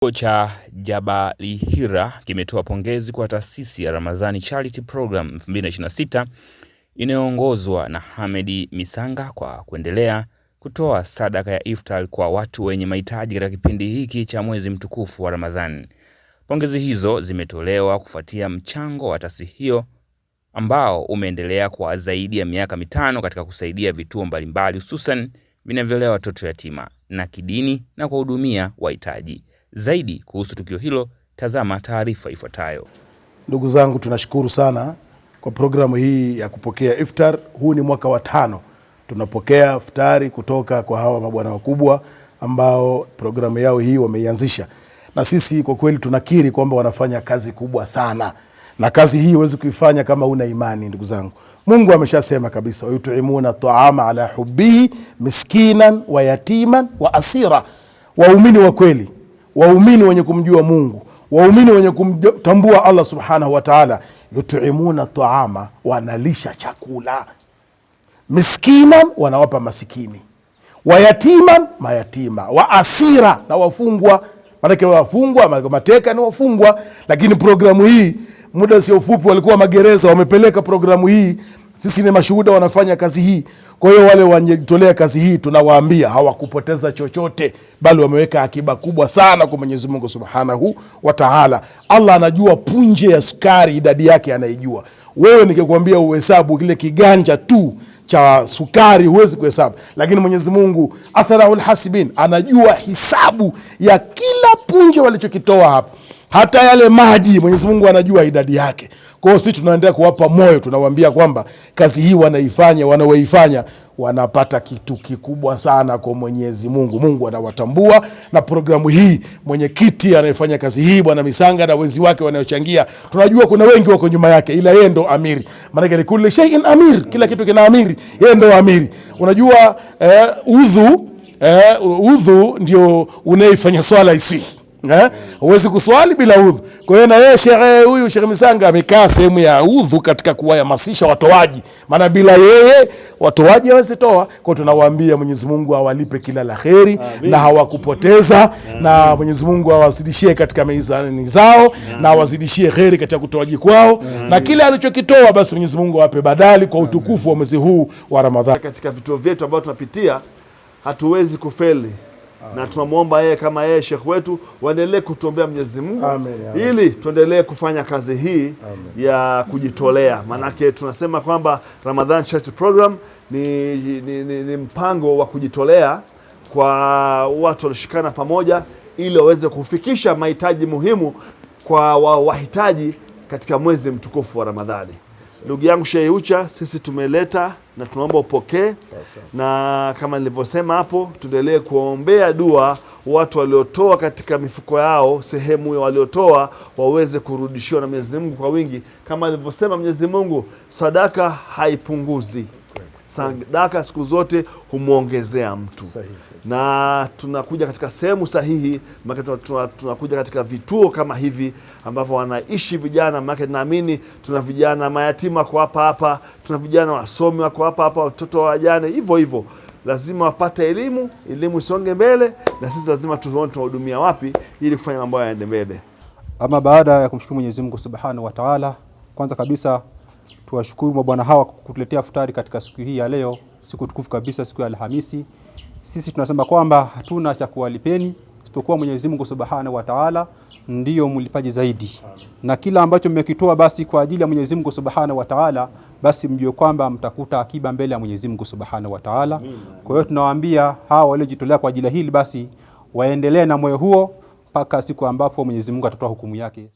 Chuo cha Jabalihira kimetoa pongezi kwa taasisi ya Ramadhani Charity Program 2026 inayoongozwa na Hamedi Misanga kwa kuendelea kutoa sadaka ya iftar kwa watu wenye mahitaji katika kipindi hiki cha mwezi mtukufu wa Ramadhani. Pongezi hizo zimetolewa kufuatia mchango wa taasisi hiyo ambao umeendelea kwa zaidi ya miaka 5 katika kusaidia vituo mbalimbali hususan vinavyolea watoto yatima na kidini na kuwahudumia wahitaji. Zaidi kuhusu tukio hilo, tazama taarifa ifuatayo. Ndugu zangu, tunashukuru sana kwa programu hii ya kupokea iftar. Huu ni mwaka wa 5 tunapokea iftari kutoka kwa hawa mabwana wakubwa ambao programu yao hii wameianzisha, na sisi kwa kweli tunakiri kwamba wanafanya kazi kubwa sana, na kazi hii huwezi kuifanya kama una imani. Ndugu zangu, Mungu ameshasema kabisa, wayutimuna taama ala hubbihi miskinan wa yatiman wa asira. Waumini wa kweli, waumini wenye kumjua Mungu, waumini wenye kumtambua Allah subhanahu wa ta'ala, yutimuna taama, wanalisha chakula, miskinan, wanawapa masikini, wayatiman, mayatima, wa asira, na wafungwa. Maanake wafungwa, mateka ni wafungwa. Lakini programu hii muda sio ufupi walikuwa magereza wamepeleka programu hii. Sisi ni mashuhuda, wanafanya kazi hii. Kwa hiyo wale wanyetolea kazi hii tunawaambia hawakupoteza chochote, bali wameweka akiba kubwa sana kwa Mwenyezi Mungu Subhanahu wa Ta'ala. Allah anajua punje ya sukari idadi yake anaijua. Wewe nikikwambia uhesabu kile kiganja tu cha sukari huwezi kuhesabu, lakini Mwenyezi Mungu asrarul hasibin anajua hisabu ya kila punje walichokitoa hapa. Hata yale maji Mwenyezi Mungu anajua idadi yake. Kwa hiyo sisi tunaendelea kuwapa moyo, tunawaambia kwamba kazi hii wanaifanya, wanaoifanya wanapata kitu kikubwa sana kwa Mwenyezi Mungu. Mungu anawatambua, na programu hii mwenyekiti anayefanya kazi hii Bwana Misanga na wenzi wake wanayochangia, tunajua kuna wengi wako nyuma yake, ila yeye ndo amiri. Maana ni kulli shay'in amir, kila kitu kina amiri, yeye ndo amiri. Unajua udhu ndio unaifanya swala isihi. Huwezi kuswali bila udhu. Kwa hiyo na yeye shehe huyu Sheikh Misanga amekaa sehemu ya udhu katika kuwahamasisha watoaji, maana bila yeye watoaji hawezi toa. Kwa hiyo tunawaambia Mwenyezi Mungu awalipe kila la kheri na hawakupoteza. Amin. Na Mwenyezi Mungu awazidishie katika mizani zao. Amin. Na awazidishie kheri katika kutoaji kwao. Amin. Na kile alichokitoa basi Mwenyezi Mungu awape badali kwa utukufu wa mwezi huu wa Ramadhani. Katika vituo vyetu ambavyo tunapitia hatuwezi kufeli, na tunamwomba yeye kama yeye Sheikh wetu waendelee kutuombea Mwenyezi Mungu ili tuendelee kufanya kazi hii. Amen. Ya kujitolea. Maanake tunasema kwamba Ramadhan Charity Program ni mpango wa kujitolea kwa watu walioshikana pamoja ili waweze kufikisha mahitaji muhimu kwa wahitaji katika mwezi mtukufu wa Ramadhani. Ndugu yangu Sheikh Ucha, sisi tumeleta na tunaomba upokee, na kama nilivyosema hapo, tuendelee kuombea dua watu waliotoa katika mifuko yao, sehemu waliotoa waweze kurudishiwa na Mwenyezi Mungu kwa wingi. Kama alivyosema Mwenyezi Mungu, sadaka haipunguzi, sadaka siku zote humwongezea mtu. Na tunakuja katika sehemu sahihi, maana tunakuja katika vituo kama hivi ambavyo wanaishi vijana. Maana naamini tuna vijana mayatima kwa hapa hapa, tuna vijana wasomi wako hapa hapa, watoto wajane hivyo hivyo. Lazima wapate elimu, elimu isonge mbele, na sisi lazima tuone tunahudumia wapi ili kufanya mambo yaende mbele. Ama baada ya kumshukuru Mwenyezi Mungu Subhanahu wa Ta'ala, kwanza kabisa tuwashukuru mabwana hawa kwa kutuletea futari katika siku hii ya leo, siku tukufu kabisa, siku ya Alhamisi. Sisi tunasema kwamba hatuna cha kuwalipeni isipokuwa Mwenyezi Mungu Subhanahu wa Ta'ala ndiyo mlipaji zaidi. Amen. Na kila ambacho mmekitoa basi kwa ajili ya Mwenyezi Mungu Subhanahu wa Ta'ala, basi mjue kwamba mtakuta akiba mbele ya Mwenyezi Mungu Subhanahu wa Ta'ala. Kwa hiyo tunawaambia hawa waliojitolea kwa ajili hili basi waendelee na moyo huo mpaka siku ambapo Mwenyezi Mungu atatoa hukumu yake.